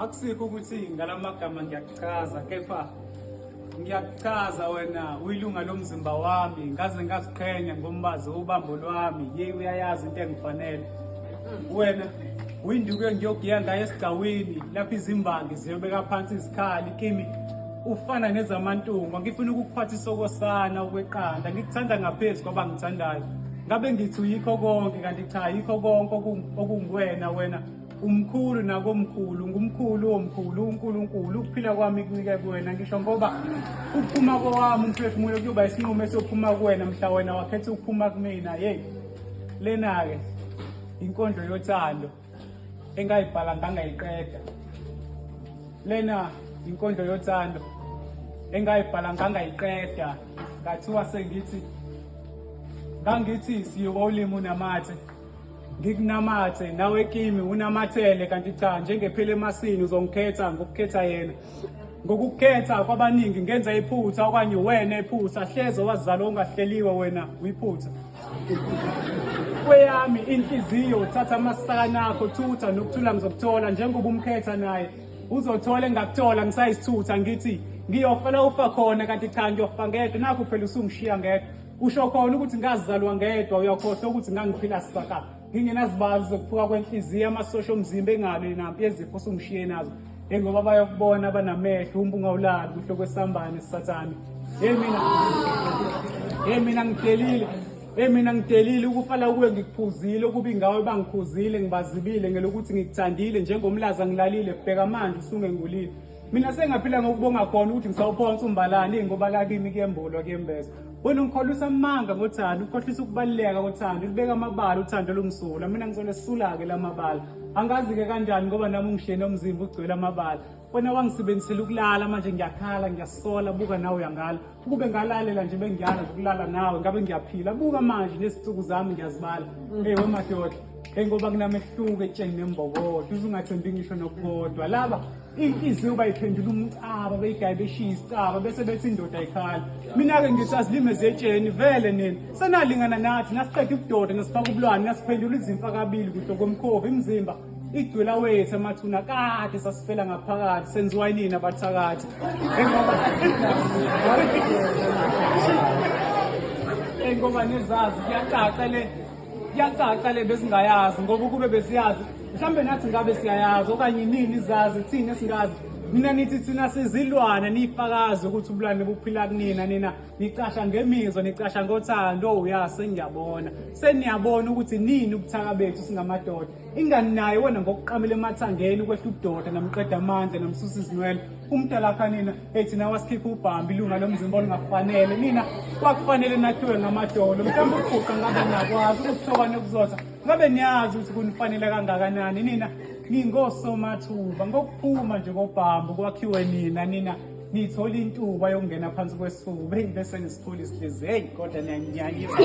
Akusikho ukuthi ngalamagama ngiyakuchaza, kepha ngiyakuchaza wena uyilunga lomzimba wami, ngaze ngaziqhenya ngombazi ubambo lwami. Yeyi, uyayazi into engifanele wena. Uyinduku engiyogiya ngayo esigcawini lapho izimbangi ziyobeka phansi izikhali kimi, ufana nezamantungwa. Ngifuna ukukuphathisa okosana okweqanda, ngikuthanda ngaphezu kwabangithandayo. Ngabe ngithi uyikho konke, kanti cha, yikho konke okunguwena. Wena umkhulu nakomkhulu, ngumkhulu womkhulu uNkulunkulu. Ukuphila kwami kuncike kuwena, ngisho ngoba ukuphuma kowami umphefumulo kuyoba isinqumo esiyophuma kuwena mhla wena wakhetha ukuphuma kumina. Yeyi, lena-ke inkondlo yothando engayibhala ngangayiqeda. Lena inkondlo yothando engayibhala ngangayiqeda, ngathiwa sengithi ngangithi siyoba ulimi unamathe, ngikunamathe nawe kimi unamathele, kanti cha, njengephela emasini uzongikhetha ngokukhetha yena, ngokukhetha kwabaningi ngenza iphutha okanye wena iphutha hleze wazalwa ungahleliwe, wena uyiphutha kweyami inhliziyo. Thatha amasakana akho, thutha nokuthula ngizokuthola njengoba umkhetha naye uzothola engakuthola ngisayisithutha. Ngithi ngiyofela ufa khona, kanti cha, ngiyofa ngedwa. Nakho phela usungishiya ngedwa, usho khona ukuthi ngazalwa ngedwa, uyakhohlwa ukuthi ngangiphila saka ngingenazibazi zokuphuka kwenhliziyo, amasosha omzimba engalwi nampi yezifo osungishiye nazo. Hey, ngoba bayokubona abanamehlo, umbu ungawulali kuhle kwesambane sisathane. Hey mina, hey mina ngidelile, hey mina ngidelile ukufala kuwe, ngikuphuzile ukuba ingawe bangikhuzile, ngibazibile ngelokuthi ngikuthandile njengomlaza ngilalile. Bheka manje usungengulile, mina sengaphila ngokubonga khona ukuthi ngisawuphonsa umbalani, ngoba la kimi kuyembulwa kuyembezwa. Wena ungikholwisa amanga ngothando, ukhohlisa ukubaluleka kothando, ulibeka amabala uthando olumsulwa. Mina ngizolesula-ke la mabala, angazi-ke kanjani ngoba nami ungishiye nomzimba ugcwele amabala. Wena wangisebenzisela ukulala, manje ngiyakhala, ngiyasola, buka nawe uyangala. Ukube ngalalela nje bengiyala ngokulala nawe, ngabe ngiyaphila. Buka manje nezinsuku zami ngiyazibala. Hey wemadoda, hey, ngoba kunamehluko etsheni nembokodo, uze ungathembi ngisho nokukodwa. Laba inhliziyo bayiphendula umcaba, beyigaye beshiya isicaba, bese bethi indoda ayikhala. Mina-ke ngithi azilime zetsheni vele, nina senalingana nathi, nasiqeda ubudoda nasifaka ubulwane, nasiphendula izimfa kabili kuhle komkhovu. Imizimba igcwela wethu amathuna, kade sasifela ngaphakathi, senziwa yinini abathakathi? Hey, ngoba nezazi kuyacaca le, kuyacaca le besingayazi, ngoba ukube besiyazi mhlambe nathi ngabe siyayazi, okanye inini izazi thina esingazi. Nina nithi thina sizilwane, nifakazi ukuthi ubulwane buphila kunina. Nina nicasha ngemizwa, nicasha ngothando. Uya sengiyabona, seniyabona ukuthi nini ubuthaka bethu singamadoda. Ingani naye wena ngokuqamela emathangeni kwehla ubudoda, namqeda amandla, namsusa izinwele umntalakha. Nina ethi nawe asikhiphe ubhambi, ilunga lomzimba olungakufanele. Nina kwakufanele nakhiwe ngamadolo, mhlawumbe ukuguqa ngabe nakwazi, ukuthoba nokuzotha ngabe niyazi ukuthi kunifanele kangakanani. Nina ningosomathuba, ngokuphuma nje kobhambo kwakhiwe nina. Nina nithola intuba yokungena phansi kwesifuba, eyi, bese nisiphula isihlezi. Heyi, kodwa niyanyanyisa.